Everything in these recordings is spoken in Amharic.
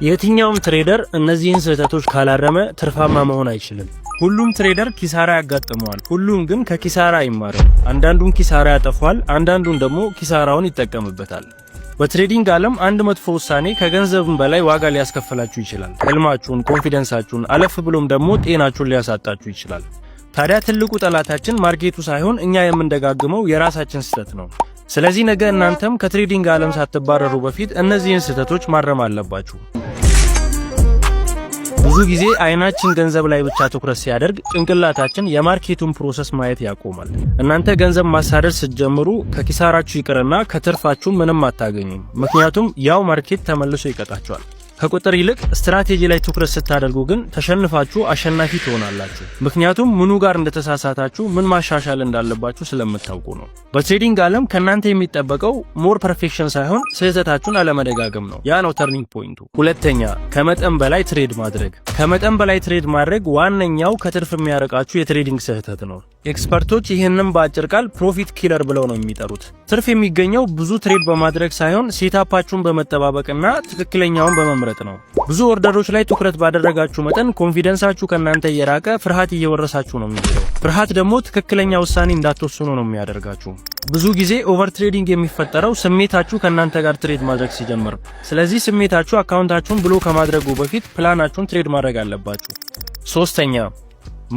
የትኛውም trader እነዚህን ስህተቶች ካላረመ ትርፋማ መሆን አይችልም። ሁሉም trader ኪሳራ ያጋጥመዋል። ሁሉም ግን ከኪሳራ አይማርም። አንዳንዱን ኪሳራ ያጠፋል፣ አንዳንዱን ደግሞ ኪሳራውን ይጠቀምበታል። በ trading ዓለም አንድ መጥፎ ውሳኔ ከገንዘብም በላይ ዋጋ ሊያስከፍላችሁ ይችላል። ህልማችሁን፣ confidence ኣችሁን፣ አለፍ ብሎም ደግሞ ጤናችሁን ሊያሳጣችሁ ይችላል። ታዲያ ትልቁ ጠላታችን market ኡ ሳይሆን እኛ የምንደጋግመው የራሳችን ስህተት ነው። ስለዚህ ነገ እናንተም ከ trading ዓለም ሳትባረሩ በፊት እነዚህን ስህተቶች ማረም አለባችሁ። ብዙ ጊዜ አይናችን ገንዘብ ላይ ብቻ ትኩረት ሲያደርግ ጭንቅላታችን የ market ኡን process ማየት ያቆማል። እናንተ ገንዘብ ማሳደድ ስትጀምሩ ከኪሳራችሁ ይቅርና ከትርፋችሁ ምንም አታገኙም። ምክንያቱም ያው market ተመልሶ ይቀጣችኋል። ከቁጥር ይልቅ ስትራቴጂ ላይ ትኩረት ስታደርጉ ግን ተሸንፋችሁ አሸናፊ ትሆናላችሁ። ምክንያቱም ምኑ ጋር እንደተሳሳታችሁ፣ ምን ማሻሻል እንዳለባችሁ ስለምታውቁ ነው። በ trading ዓለም ከእናንተ የሚጠበቀው more perfection ሳይሆን ስህተታችሁን አለመደጋገም ነው። ያ ነው turning point ኡ። ሁለተኛ፣ ከመጠን በላይ trade ማድረግ። ከመጠን በላይ trade ማድረግ ዋነኛው ከትርፍ የሚያርቃችሁ የ trading ስህተት ነው። Expert ኦች ይህንን በአጭር ቃል profit killer ብለው ነው የሚጠሩት። ትርፍ የሚገኘው ብዙ trade በማድረግ ሳይሆን setup ኣችሁን በመጠባበቅና ትክክለኛውን በመምረጥ ነው። ብዙ order ኦች ላይ ትኩረት ባደረጋችሁ መጠን confidence ኣችሁ ከእናንተ እየራቀ ፍርሃት እየወረሳችሁ ነው የሚሄደው። ፍርሃት ደግሞ ትክክለኛ ውሳኔ እንዳትወስኑ ነው የሚያደርጋችሁ። ብዙ ጊዜ over trading የሚፈጠረው ስሜታችሁ ከእናንተ ጋር trade ማድረግ ሲጀምር። ስለዚህ ስሜታችሁ account ኣችሁን blow ከማድረጉ በፊት plan ኣችሁን trade ማድረግ አለባችሁ። ሶስተኛ፣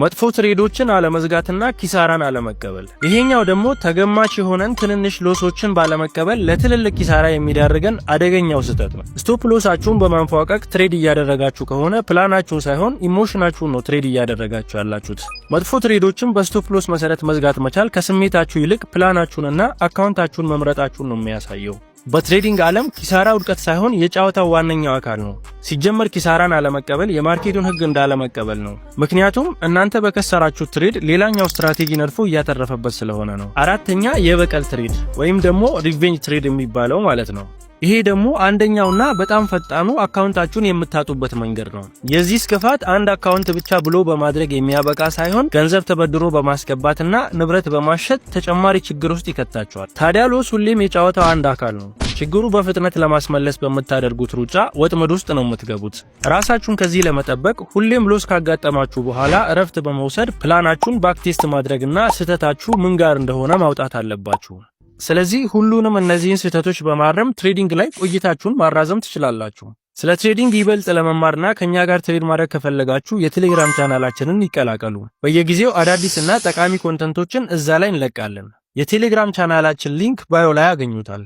መጥፎ trade ኦችን አለመዝጋትና ኪሳራን አለመቀበል። ይሄኛው ደግሞ ተገማች የሆነን ትንንሽ loss ኦችን ባለመቀበል ለትልልቅ ኪሳራ የሚዳርገን አደገኛው ስህተት ነው። Stop loss ኣችሁን በማንፏቀቅ trade እያደረጋችሁ ከሆነ ፕላናችሁን ሳይሆን emotion ኣችሁን ነው trade እያደረጋችሁ ያላችሁት። መጥፎ trade ኦችን በ stop loss መሰረት መዝጋት መቻል ከስሜታችሁ ይልቅ plan ኣችሁንና account ኣችሁን መምረጣችሁን ነው የሚያሳየው። በ trading ዓለም ኪሳራ ውድቀት ሳይሆን የጨዋታው ዋነኛው አካል ነው። ሲጀመር ኪሳራን አለመቀበል የ market ኡን ሕግ እንዳለመቀበል ነው። ምክንያቱም እናንተ በከሰራችሁ trade ሌላኛው ስትራቴጂ ነድፎ እያተረፈበት ስለሆነ ነው። አራተኛ፣ የበቀል trade ወይም ደግሞ revenge trade የሚባለው ማለት ነው። ይሄ ደግሞ አንደኛውና በጣም ፈጣኑ account ኣችሁን የምታጡበት መንገድ ነው። የዚህ ስፋት አንድ account ብቻ blow በማድረግ የሚያበቃ ሳይሆን ገንዘብ ተበድሮ በማስገባትና ንብረት በማሸጥ ተጨማሪ ችግር ውስጥ ይከታችኋል። ታዲያ loss ሁሌም የጨዋታው አንድ አካል ነው። ችግሩ በፍጥነት ለማስመለስ በምታደርጉት ሩጫ ወጥመድ ውስጥ ነው የምትገቡት። ራሳችሁን ከዚህ ለመጠበቅ ሁሌም loss ካጋጠማችሁ በኋላ እረፍት በመውሰድ plan ኣችሁን backtest ማድረግና ስህተታችሁ ምን ጋር እንደሆነ ማውጣት አለባችሁ። ስለዚህ ሁሉንም እነዚህን ስህተቶች በማረም trading ላይ ቆይታችሁን ማራዘም ትችላላችሁ። ስለ trading ይበልጥ ለመማርና ከኛ ጋር trade ማድረግ ከፈለጋችሁ የቴሌግራም ቻናላችንን ይቀላቀሉ። በየጊዜው አዳዲስ እና ጠቃሚ content ኦችን እዛ ላይ እንለቃለን። የቴሌግራም channel ኣችን link bio ላይ ያገኙታል።